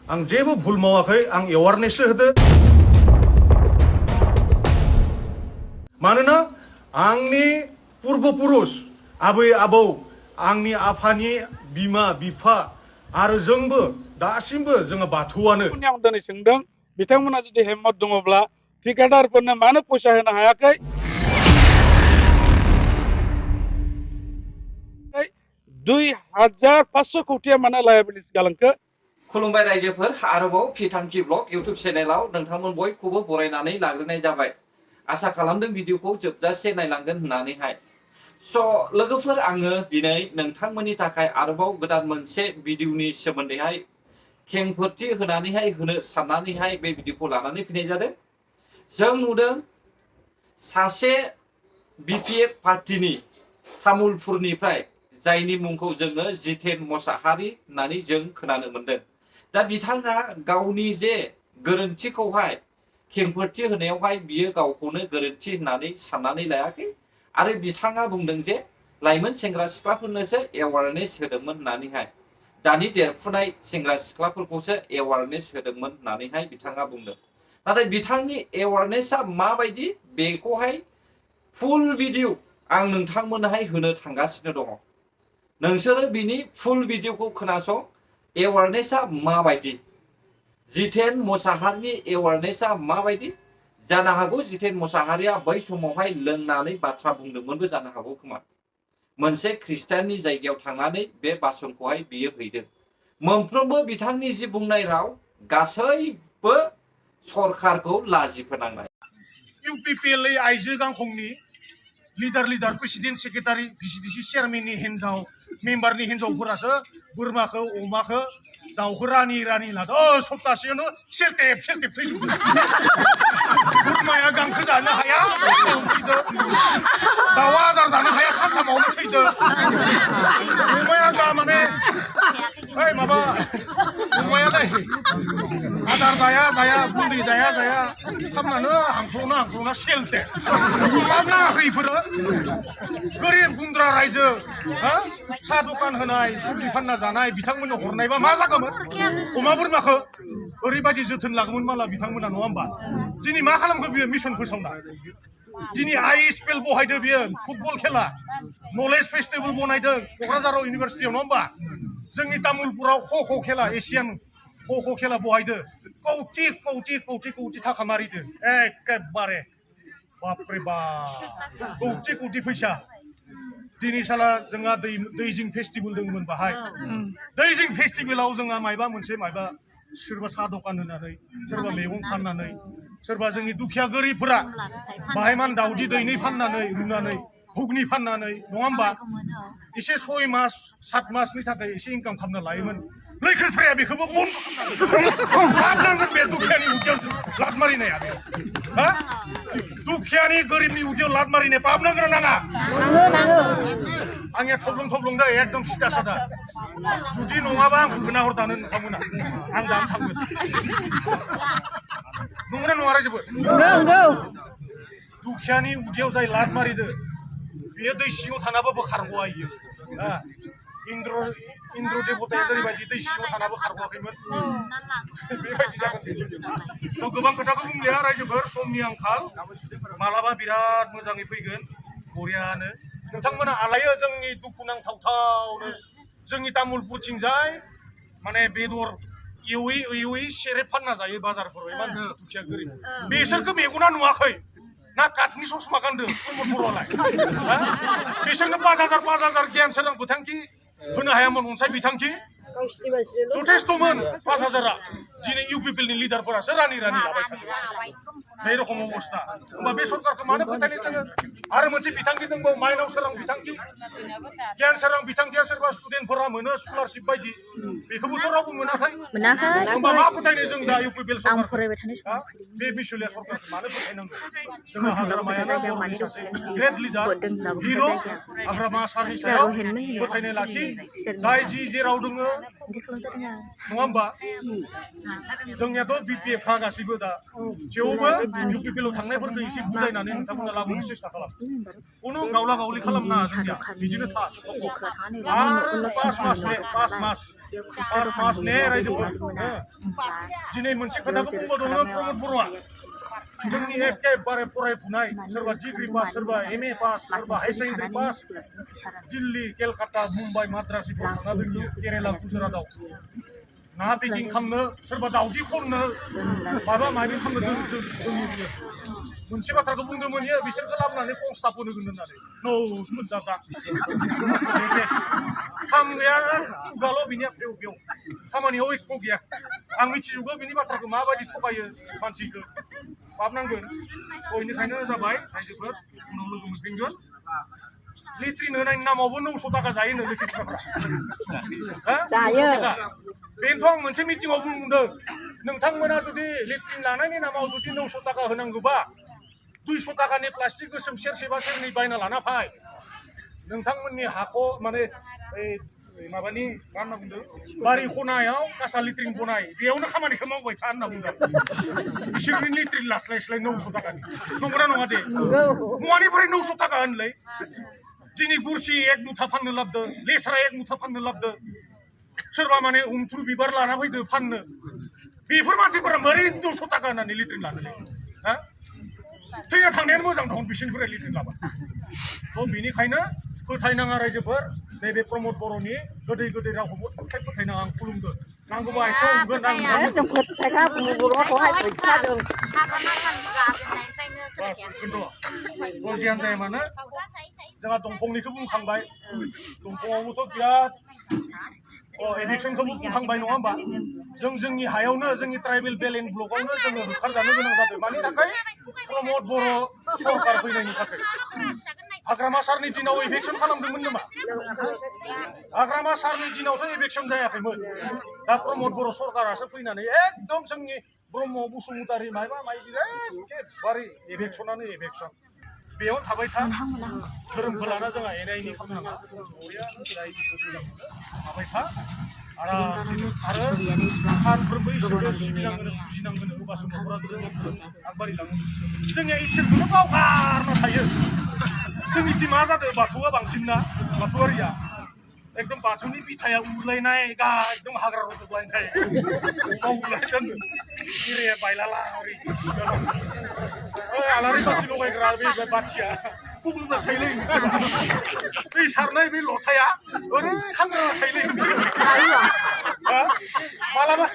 आं जेबो भुल मावाखै आं एवारनेससो होदो मानोना आंनि पूर्वपुरुष आबै आबौ आंनि आफानि बिमा बिफा आरो जोंबो दासिमबो जोङो बाथौआनो आं दिनै सोंदों बिथांमोना जुदि हिम्मत दङब्ला ठिकादारफोरनो मानो फैसा होनो हायाखै 2500 कोटिया मानो लायाबिलिटि गालांखो खुलुमबाय रायजोफोर आरोबाव फिथांखि ब्लग इउट्युब चेनेलाव नोंथांमोन बयखौबो बरायनानै लाग्रोनाय जाबाय आसा खालामदों भिडिअखौ जोबजासे नायलांगोन होननानैहाय स' लोगोफोर आङो दिनै नोंथांमोननि थाखाय आरोबाव गोदान मोनसे भिडिअनि सोमोन्दैहाय खेंफोरथि होनानैहाय होनो साननानैहाय बे भिडिअखौ लानानै फैनाय जादों जों नुदों सासे बिपिएफ पार्टिनि तामुलपुरनिफ्राय जायनि मुंखौ जोङो जितेन मोसाहारि होननानै जों खोनानो मोनदों दा बिथाङा गावनि जे गोरोन्थिखौहाय खेंफोरथि होनायावहाय बियो गावखौनो गोरोन्थि होननानै साननानै लायाखै आरो बिथाङा बुंदों जे लाइमोन सेंग्रा सिख्लाफोरनोसो एवारनेस होदोंमोन होननानैहाय दानि देरफुनाय सेंग्रा सिख्लाफोरखौसो एवारनेस होदोंमोन होननानैहाय बिथाङा बुंदों नाथाय बिथांनि एवारनेसआ माबायदि बेखौहाय फुल भिडिअ आं नोंथांमोननोहाय होनो थांगासिनो दङ नोंसोरो बिनि फुल भिडिअखौ खोनासं एवारनेसआ माबायदि जितेन मोसाहारिनि एवारनेसआ माबायदि जानो हागौ जितेन मोसाहारिया बै समावहाय लोंनानै बाथ्रा बुंदोंमोनबो जानो हागौ खोमा मोनसे ख्रिस्टाननि जायगायाव थांनानै बे भाषणखौहाय बियो हैदों मोनफ्रोमबो बिथांनि जि बुंनाय राव गासैबो सरकारखौ लाजि फोनांनाय इउपिपिएल आइजो गांखंनि लिडार प्रेसिडेन्ट सेक्रेटारि भिसिडिसि चेयारमेननि हिन्जाव मेम्बारनि हिन्जावफोरासो बोरमाखौ अमाखौ दाउखौ रानि लादो सप्तासेयावनो सेलटेप थैजोबदों बोरमाया गांखो जानो हाया दाउआ आदार जानो हाया सानथामावनो थैदों अमाया दा माने ओइ माबा अमायालाय आदार जाया गुन्दै जाया खालामनानै हांख्ल'ना सेलटेप मा नाङाखै इफोरो गोरिब गुन्द्रा रायजो साहा दखान होनाय सबजि फानना जानाय बिथांमोननो हरनायबा मा जागौमोन अमा बोरमाखौ ओरैबायदि जोथोन लागौमोन माला बिथांमोना नङा होमबा दिनै मा खालामखो बियो मिशन फोसावना दिनै आइएसपिएल बहायदो बियो फुटबल खेला नलेज फेस्टिभेल बनायदों क'क्राझाराव इउनिभारसिटियाव नङा होमबा जोंनि तामुलपुराव ख' खेला एसियान ख' खेला बहायदो कौटि थाखा मारिदो एखेबारे बापरे बाप कौटि फैसा दिनै साला जोंहा दैजिं फेस्टिभेल दंमोन बाहाय दैजिं फेस्टिभेलाव जोंहा मायबा सोरबा साहा दखान होनानै सोरबा मैगं फाननानै सोरबा जोंनि दुखिया गोरिबफोरा बाहाय मान दाउदै दैनै फाननानै रुनानै घुगनि फाननानै नङा होमबा एसे 6 मास 7 मासनि थाखाय एसे इनकाम खालामना लायोमोन लैखोन साया बेखौबो बन्द खालामनांगोन बे दुखियानि उदैयाव लात मारिनाया हा दुखियानि गोरिबनि उदैयाव लात मारिनाय पाप नांगोन नाङा आंनिया थब्लं दा एकदम सिदा सादा जुदि नङाबा आं होना हर दानो नोंथांमोना आं दानो थांगोन नंगौना नङा रायजोफोर दुखियानि उदैयाव जाय लात मारिदो बेयो दै सिङाव थानाबाबो खारग'आ इयो इन्द्र देबताया जेरैबायदि दै सिङाव थानाबो खारग'आखैमोन बेबायदि जागोन गोबां खोथाखौ बुंलिया रायजोफोर समनि आंखाल मालाबा बिराद मोजाङै फैगोन बरियानो नोंथांमोना आलायो जोंनि दुखु नांथावनो जोंनि तामुलपुरथिंजाय माने बेदर एवै सेरेब फानना जायो बाजारफोराव इमान दुखिया गोरिब बिसोरखौ मेगना नुवाखै ना काटनि ससमा गानदों बर'आलाय बिसोरनो 5000 गियान सोरां बिथांखि होनो हायामोन अनसाय बिथांखि जथेस्थ'मोन 5000 दिनै इउपिपिएलनि लिडारफोरासो रानि लाबाय थादों बे रखम अबस्था होमबा बे सरकारखौ मानो फोथायनो जोङो आरो मोनसे बिथांखि दंबावो माइनाव सोरां बिथांखि गियान सोरां बिथांखिया सोरबा स्टुडेन्टफोरा मोनो स्कलारशिप बायदि बेखौबोथ' रावबो मोनाखै होमबा मा फोथायनो जों दा इउपिपिएल सरकार बे बिसुलिया सरकारखौ मानो फोथायनांगौ जोंहा हाग्रामाया बर'नि सासे ग्रेट लिडार हिर' हाग्रामा सारनि सायाव फोथायनाय लाखि जाय जि जेराव दङ नङा होमबा जोंनियाथ' बिपिएफ खा गासैबो दा थेवबो इउपिपिएल थांनायफोरखौ एसे बुजायनानै नोंथांमोना लाबोनो सेस्था खालाम कुनु गावला गावलि खालामनाङा जोंनिया बिदिनो था आरो 5 मास मास ने रायजोफोर दिनै मोनसे खोथाखौ बुंबावदोंमोन प्रमद बर'आ जोंनि एखेबारे फरायफुनाय सोरबा डिग्री पास सोरबा MA पास सोरबा high secondary pass Delhi Kolkata Mumbai माद्रासफोराव थांना दोनहैयो केरेला गुजरातआव ना पेकिं खालामनो सोरबा दावदै खननो माबा माबि खालामनो दोनहैयो मोनसे बाथ्राखौ बुंदोंमोन बिसोरखौ लाबोनानै फंस्टाप होनो होननानै मोनजादा खाम गैया खुगाल' बिनिया बेव खामानियाव एख' गैया आं मिथिजोबो बिनि बाथ्राखौ माबायदि थगायो मानसिखौ बाबनांगोन बयनिखायनो जाबाय रायजोफोर उनाव लोगो मोनफिनगोन लेट्रिन होनायनि नामावबो 900 थाखा जायोनो लेट्रिनफ्रा जायो बेनोथ' आं मोनसे मिटिङाव बुंदों नोंथांमोना जुदि लेट्रिन लानायनि नामाव जुदि 900 थाखा होनांगौबा 200 थाखानि प्लास्टिक गोसोम सेरसेबा सेरनै बायना लाना फै नोंथांमोननि हाखौ माने माबानि मा होनना बुंदों बारि खनायाव कासा लेट्रिन बनाय बेयावनो खामानिखौ मावबाय था होनना बुंदों बिसोरनि लेट्रिन लास्लायस्लाय 900 थाखानि नंगौना नङा दे मुवानिफ्राय 900 थाखा होनलाय दिनै गुरसि 1 मुथा फाननो लाबोदों लेस्रा 1 मुथा फाननो लाबोदों सोरबा माने उमथ्रु बिबार लाना फैदो फाननो बेफोर मानसिफोरा बोरै 200 थाखा होननानै लेट्रिन लानोलाय हा थैना थांनायानो मोजां दं बिसोरनिफ्राय लेट्रिन लाबा थ' बेनिखायनो फोथायनाङा रायजोफोर नैबे प्रमद बर'नि गोदै गोदै रावखौबो फोथायनाङा आं खुलुमदों नांगौबा आथिङाव हमगोन आं जियानो जाया मानो जोंहा दंफांनिखौ बुंखांबाय दंफाङावबोथ' बिराद एडिक्सनखौबो बुंखांबाय नङा होमबा जोंनि हायावनो जोंनि ट्राइबेल बेल एन्ड ब्लकआवनो जोङो होखारजानो गोनां जादों मानि थाखाय प्रमद बर' सरकार फैनायनि थाखाय हाग्रामा सारनि दिनाव इभेक्सन खालामदोंमोन नामा हाग्रामा सारनि दिनावथ' इभेक्सन जायाखैमोन दा प्रमद बर' सरकारासो फैनानै एकदम जोंनि ब्रह्म बसुमतारी माबा माबि एखेबारे इभेक्सनानो इभेक्सन बेयाव थाबाय था धोरोमखौ लाना जोंहा एना एनि खालामनाङा थाबाय था आरामसे आरो सानफ्रोमबो इसोरखौ सिबिनांगोन फुजिनांगोन होबासो न'खरा आगबारिलाङो जोंनिया इसोरखौनो बावगारना थायो जोंनिथिं मा जादों बाथौआ बांसिन ना बाथौआरिया एकदम बाथौनि बिथाया उरलायनाय एकदम हाग्रा रज'लायनाय उरलायदों गिराया बायलाला आलारि बाथि लगायग्रा बे बाथिया गुबुनना थायोलै दै सारनाय बे लथाया ओरै खांग्रा थायोलै मालाबा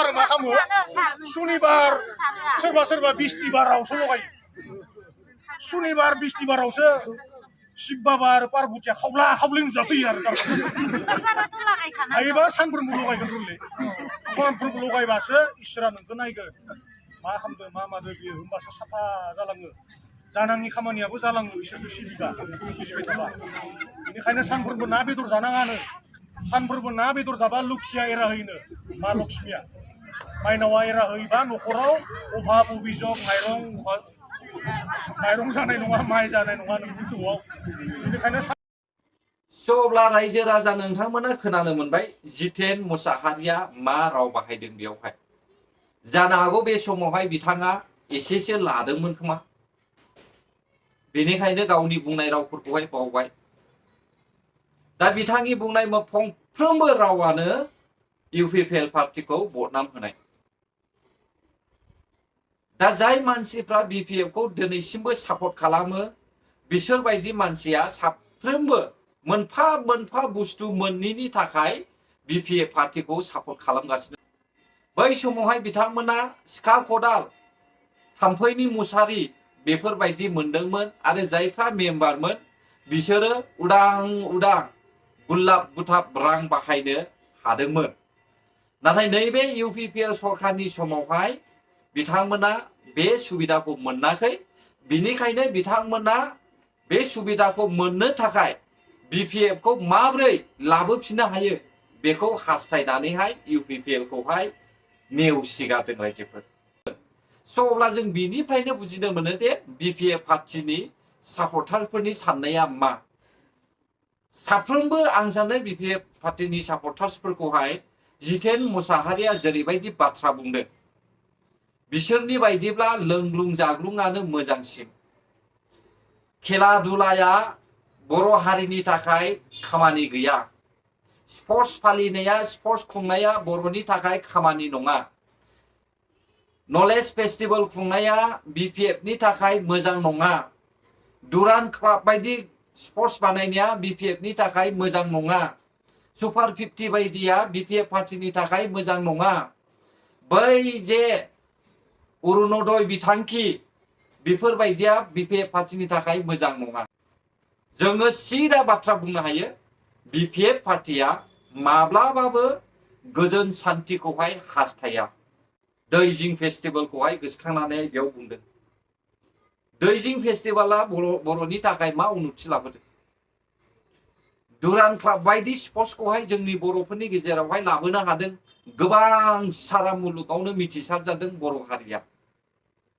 आरो मा खालामो सुनिबार सोरबा बिस्तिबारावसो लगायो सुनिबार बिस्तिबारावसो शिब बाबा आरो पार्बतिया खावला खावलि नुजाफैयो आरो हायोबा सानफ्रोमबो लगायगोन रोंलै सानफ्रोमबो लगायबासो इसोरा नोंखौ नायगोन मा खालामदों मा मादों बियो होमबासो साफा जालाङो जानाङि खामानियाबो जालाङो इसोरखौ सिबिबा बुजिबाय थाबा बेनिखायनो सानफ्रोमबो ना बेदर जानाङानो सानफ्रोमबो ना बेदर जाबा लुखिया एरा होयोनो मा लक्ष्मिया माइनावा एरा होयोबा न'खराव अभाब अभिजग माइरं जानाय नङा माइ जानाय नङा नोंनि न'आव बेनिखायनो अब्ला रायजो राजा नोंथांमोना खोनानो मोनबाय जितेन मुसाहारिया मा राव बाहायदों बेयावहाय जानो हागौ बे समावहाय बिथाङा एसेसो लादोंमोन खोमा बेनिखायनो गावनि बुंनाय रावफोरखौहाय बावबाय दा बिथांनि बुंनाय फंफ्रोमबो रावानो इउपिपिएल पार्टिखौ बदनाम होनाय दा जाय मानसिफ्रा बिपिएफ खौ दिनैसिमबो सापर्ट खालामो बिसोर बायदि मानसिया साफ्रोमबो मोनफा मोनफा बुस्थु मोननैनि थाखाय बिपिएफ पार्टिखौ सापर्ट खालामगासिनो बै समावहाय बिथांमोना सिखा खदाल थाम्फैनि मुसारि बेफोरबायदि मोनदोंमोन आरो जायफ्रा मेम्बारमोन बिसोरो उदां गुलाब गुथाब रां बाहायनो हादोंमोन नाथाय नैबे इउपिपिएल सरकारनि समावहाय बिथांमोना बे सुबिदाखौ मोनाखै बिनिखायनो बिथांमोना बे सुबिदाखौ मोननो थाखाय बिपिएफ खौ माबोरै लाबोफिननो हायो बेखौ हास्थायनानैहाय इउपिपिएल खौहाय नेवसिगारदों रायजोफोर अब्ला जों बिनिफ्रायनो बुजिनो मोनो दे बिपिएफ पार्टिनि सापर्टारफोरनि साननाया मा साफ्रोमबो आं सानो बिपिएफ पार्टिनि सापर्टार्सफोरखौहाय जितेन मुसाहारिया जेरैबायदि बाथ्रा बुंदों बिसोरनि बायदिब्ला लोंग्लुं जाग्लुंआनो मोजांसिन खेला दुलाया बर' हारिनि थाखाय खामानि गैया स्पर्ट्स फालिनाया स्पर्ट्स खुंनाया बर'नि थाखाय खामानि नङा नलेज फेस्टिवल खुंनाया BPF नि थाखाय मोजां नङा दुरान क्लाब बायदि स्पर्ट्स बानायनाया BPF नि थाखाय मोजां नङा सुपार 50 बायदिया BPF पार्टीनि थाखाय मोजां नङा बै जे अरुणोदय बिथांखि बेफोरबायदिया BPF पार्टीनि थाखाय मोजां नङा जोङो सिदा बाथ्रा बुंनो हायो BPF पार्टीया माब्लाबाबो गोजोन सान्थिखौहाय हास्थाया दैजिं फेस्टिवलखौहाय गोसोखांनानै बेयाव बुंदों दैजिं फेस्टिवला बर'नि थाखाय मा उन्नति लाबोदों दुरान क्लाब बायदि स्पर्ट्सखौहाय जोंनि बर'फोरनि गेजेरावहाय लाबोनो हादों गोबां सारा मुलुगावनो मिथिसार जादों बर' हारिया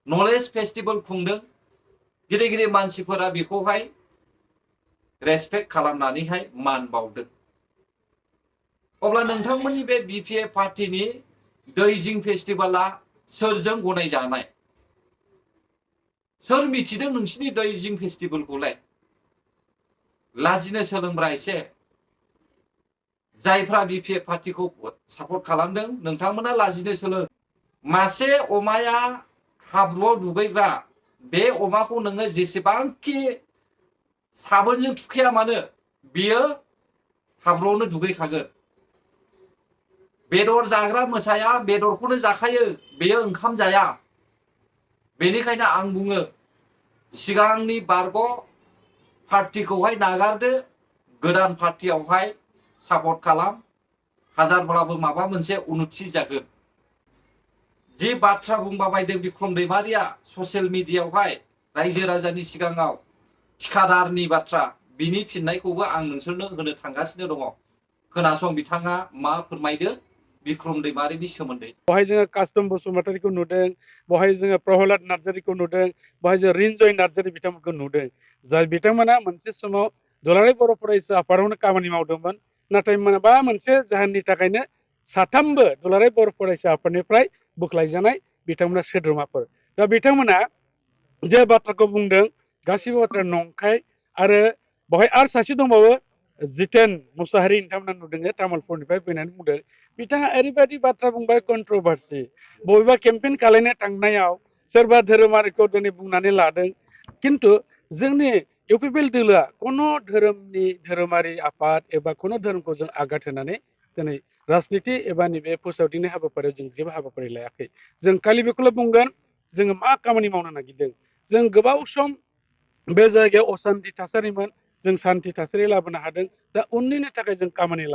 नलेज फेस्टिवल खुंदों गिदिर गिदिर मानसिफोरा बेखौहाय रेसपेक्ट खालामनानैहाय मान बावदों अब्ला नोंथांमोननि बे BPF पार्टीनि दैजिं फेस्टिवला सोरजों गनायजानाय सोर मिथिदों नोंसिनि दैजिं फेस्टिवलखौलाय लाजिनो सोलोंब्रा एसे जायफ्रा BPF पार्टीखौ सापर्ट खालामदों नोंथांमोना लाजिनो सोलों मासे अमाया हाब्रुआव दुगैग्रा बे अमाखौ नोङो जेसेबांखि साबोनजों थुखैया मानो बियो हाब्रुआवनो दुगैखागोन बेदर जाग्रा मोसाया बेदरखौनो जाखायो बेयो ओंखाम जाया बेनिखायनो आं बुङो सिगांनि बारग' पार्टीखौहाय नागारदो गोदान पार्टीयावहाय सापर्ट खालाम हाजारब्लाबो माबा मोनसे उन्नति जागोन जि बाथ्रा बुंबायदों बिक्रम दैमारिया ससियेल मिडियायावहाय रायजो राजानि सिगाङाव थिखादारनि बाथ्रा बिनि फिननायखौबो आं नोंसोरनो होनो थांगासिनो दङ खोनासं बिथाङा मा फोरमायदों बिक्रम दैमारिनि सोमोन्दै बहाय जोङो कास्टम बसुमतारीखौ नुदों बहाय जोङो प्रहलाद नार्जारीखौ नुदों बहाय जों रिन्जय नार्जारी बिथांमोनखौ नुदों जाय बिथांमोना मोनसे समाव दुलाराय बर' फरायसा आफादावनो खामानि मावदोंमोन नाथाय माबा मोनसे जाहोननि थाखायनो साथामबो दुलाराय बर' फरायसा आफादनिफ्राय बोख्लायजानाय बिथांमोना सोद्रोमाफोर दा बिथांमोना जे बाथ्राखौ बुंदों गासिबो बाथ्रा नंखाय आरो बहाय आरो सासे दंबावो जितेन मुसाहारि नोंथांमोना नुदों तामुलपुरनिफ्राय फैनानै बुंदों बिथाङा ओरैबायदि बाथ्रा बुंबाय कन्ट्रोभार्सि बबेबा केम्पेइन खालामनो थांनायाव सोरबा धोरोमारिखौ दिनै बुंनानै लादों किन्तु जोंनि इउपिपिएल दोलोआ कोनो धोरोमनि धोरोमारि आफाद एबा कोनो धोरोमखौ जों आघात होनानै दिनै राजनिति एबा नैबे फोसावदिंनाय हाबाफारियाव जों जेबो हाबाफारि लायाखै जों खालि बेखौल' बुंगोन जोङो मा खामानि मावनो नागिरदों जों गोबाव सम बे जायगायाव असान्ति थासारिमोन जों सान्ति थासारि लाबोनो हादों दा उननिनि थाखाय जों खामानि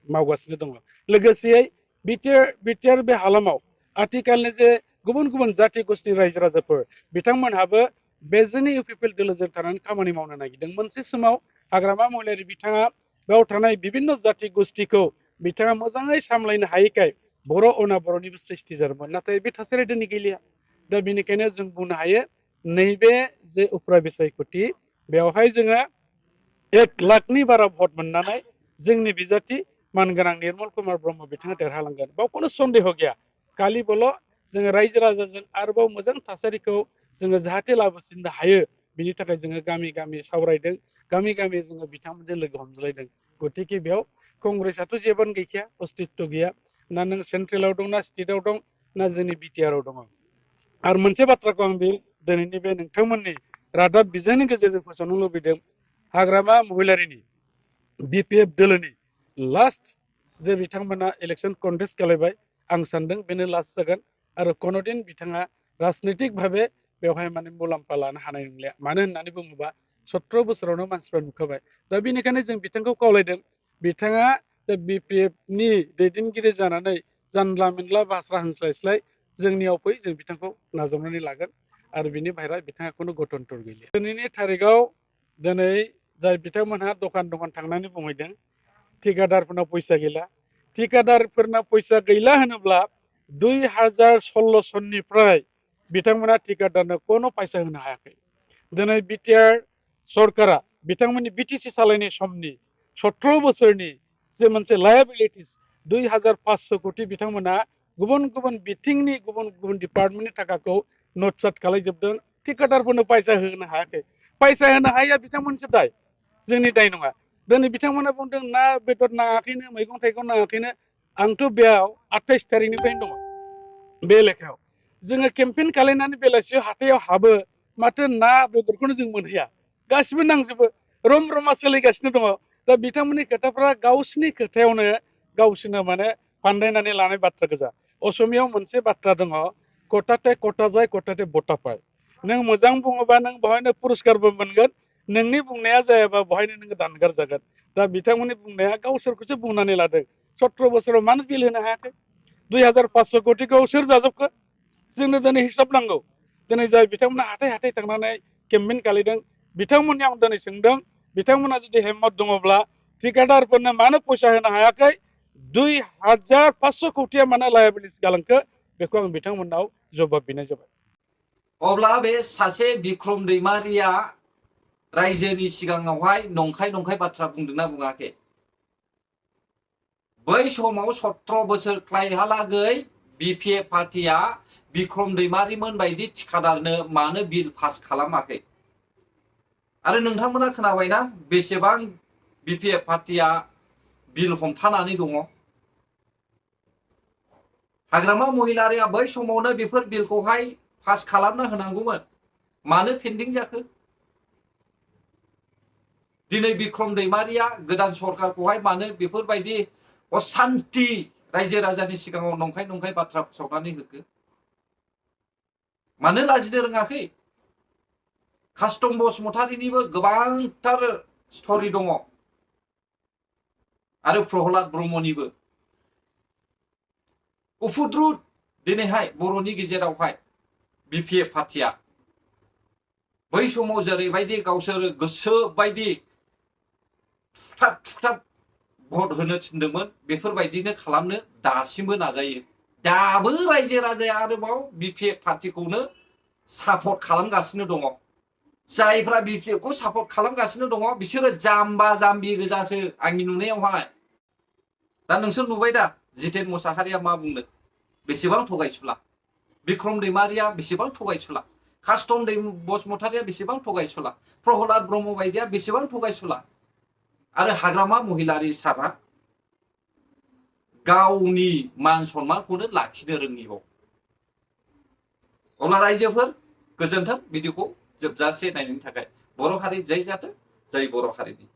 मावगासिनो दङ लोगोसेयै बिटिआर बे हालामाव आथिखालनि जे गुबुन गुबुन जाथि गोष्ठि रायजो राजाफोर बिथांमोनहाबो बे जोंनि इउपिपिएल दोलोजों थानानै खामानि मावनो नागिरदों मोनसे समाव हाग्रामा महिलारि बिथाङा बेयाव थानाय बिभिन्न जाथि गोष्ठिखौ बिथाङा मोजाङै सामलायनो हायैखाय बर' अनाबर'निबो सृष्टि जादोंमोन नाथाय बे थासारिया दिनै गैलिया दा बेनिखायनो जों बुंनो हायो नैबे जे उफ्रा बिसायख'थि बेवहाय जोङो 1 लाखनि बारा भट मोननानै जोंनि बिजाथि मानगोनां निर्मल कुमार ब्रह्म बिथाङा देरहालांगोन बाव खुनु सन्देह गैया खालिबोल' जोङो रायजो राजाजों आरोबाव मोजां थासारिखौ जोङो जाहाथे लाबोसिननो हायो बिनि थाखाय जोङो गामि गामि सावरायदों गामि गामि जोङो बिथांमोनजों लोगो हमज्लायदों गतिके बेयाव कंग्रेसआथ' जेबोनो गैखाया अस्तित्व गैया ना नों सेन्ट्रेलाव दं ना स्टेटआव दं ना जोंनि बिटिआरआव दङ आरो मोनसे बाथ्राखौ आं बे दिनैनि बे नोंथांमोननि रादाब बिजोंनि गेजेरजों फोसावनो लुबैदों हाग्रामा महिलारिनि BPF दोलोनि लास्ट जे बिथांमोना इलेक्शन कन्टेस्ट खालामबाय आं सानदों बेनो लास्ट जागोन आरो कोनोदिन बिथाङा राजनीतिक भाबे बेवहाय माने मुलाम्फा लानो हानाय नंलिया मानो होननानै बुङोबा 17 बोसोरावनो मानसिफ्रा नुखाबाय दा बेनिखायनो जों बिथांखौ खावलायदों बिथाङा BPF नि दैदेनगिरि जानानै जानला मोनला बाथ्रा होनस्लायस्लाय जोंनियाव फै जों बिथांखौ नाजावनानै लागोन आरो बिनि बाहेरा बिथाङा खुनु गठनथर गैलिया दिनैनि थारिखआव दिनै जाय बिथांमोनहा दखान थांनानै बुंहैदों ठिकादारफोरनाव फैसा गैला ठिकादारफोरनाव फैसा गैला होनोब्ला 2016 सननिफ्राय बिथांमोना ठिकादारनो कोनो फैसा होनो हायाखै दिनै बिटिआर सरकारा बिथांमोननि बिटिसि सालायनाय समनि 17 बोसोरनि जे मोनसे लायाबिलिटिस 2500 कोटी बिथांमोना गुबुन गुबुन बिथिंनि गुबुन गुबुन डिपार्टमेन्टनि थाखाखौ नटसाट खालामजोबदों ठिकादारफोरनो फैसा होनो हायाखै फैसा होनो हायैया बिथांमोनसो दाय जोंनि दाय नङा दिनै बिथांमोना बुंदों ना बेदर नाङाखैनो मैगं थाइगं नाङाखैनो आंथ' बेयाव 28 थारिखनिफ्रायनो दङ बे लेखायाव जोङो केम्पेइन खालामनानै बेलासियाव हाथायाव हाबो माथो ना बेदरखौनो जों मोनहैया गासिबो नांजोबो रम रमा सोलिगासिनो दङ दा बिथांमोननि खोथाफ्रा गावसिनि खोथायावनो गावसोरनो माने फान्दायनानै लानाय बाथ्रा गोजा असमियाव मोनसे बाथ्रा दङ कटाते कटा जाय कटाते बटा पाय नों मोजां बुङोबा नों बहायनो पुरस्कारबो मोनगोन नोंनि बुंनाया जायाबा बहायनो नोङो दानगार जागोन दा बिथांमोननि बुंनाया गावसोरखौसो बुंनानै लादों 17 बोसोराव मानो बिल होनो हायाखै 2500 कोटिखौ सोर जाजोबखो जोंनो दिनै हिसाब नांगौ दिनै जाय बिथांमोना हाथाय हाथाय थांनानै केम्पेइन खालामदों बिथांमोननि आं दिनै सोंदों बिथांमोना जुदि हेम्मत दङब्ला ठिकादारफोरनो मानो फैसा होनो हायाखै 2500 कोटिया मानो लायाबिलिटिस गालांखो बेखौ आं बिथांमोननाव जबाब बिनाय जाबाय अब्ला बे सासे बिक्रम दैमारिया रायजोनि सिगाङावहाय नंखाय बाथ्रा बुंदोंना बुङाखै बै समाव 17 बोसोर क्लाइहालागै बिपिएफ पार्टिया बिक्रम दैमारिमोन बायदि ठिकादारनो मानो बिल पास खालामाखै आरो नोंथांमोना खोनाबायना बेसेबां बिपिएफ पार्टिया बिल हमथानानै दङ हाग्रामा महिलारिया बै समावनो बेफोर बिलखौहाय पास खालामना होनांगौमोन मानो पेन्डिं जाखो दिनै बिक्रम दैमारिया गोदान सरकारखौहाय मानो बेफोरबायदि असान्ति रायजो राजानि सिगाङाव नंखाय बाथ्रा फोसावनानै होखो मानो लाजिनो रोङाखै कास्टम बसुमतारीनिबो गोबांथार स्टरि दङ आरो प्रहलाद ब्रह्मनिबो उफुद्रुद दिनैहाय बर'नि गेजेरावहाय बिपिएफ पार्टिया बै समाव जेरैबायदि गावसोर गोसो बायदि थुथाब भट होनो थिनदोंमोन बेफोरबायदिनो खालामनो दासिमबो नाजायो दाबो रायजो राजाया आरोबाव बिपिएफ पार्टिखौनो सापर्ट खालामगासिनो दङ जायफ्रा बिपिएफखौ सापर्ट खालामगासिनो दङ बिसोरो जाम्बा जाम्बि गोजासो आंनि नुनायावहाय दा नोंसोर नुबाय दा जितेन मुसाहारिया मा बुंदों बेसेबां थगायसुला बिक्रम दैमारिया बेसेबां थगायसुला कास्टम बसुमतारीया बेसेबां थगायसुला प्रहलाद ब्रह्म बायदिया बेसेबां थगायसुला आरो हाग्रामा महिलारि सारा गावनि मान सन्मानखौनो लाखिनो रोङिबाव अब्ला रायजोफोर गोजोन्थों भिडिअखौ जोबजासे नायनायनि थाखाय बर' हारि जै जाथों जै बर' हारिनि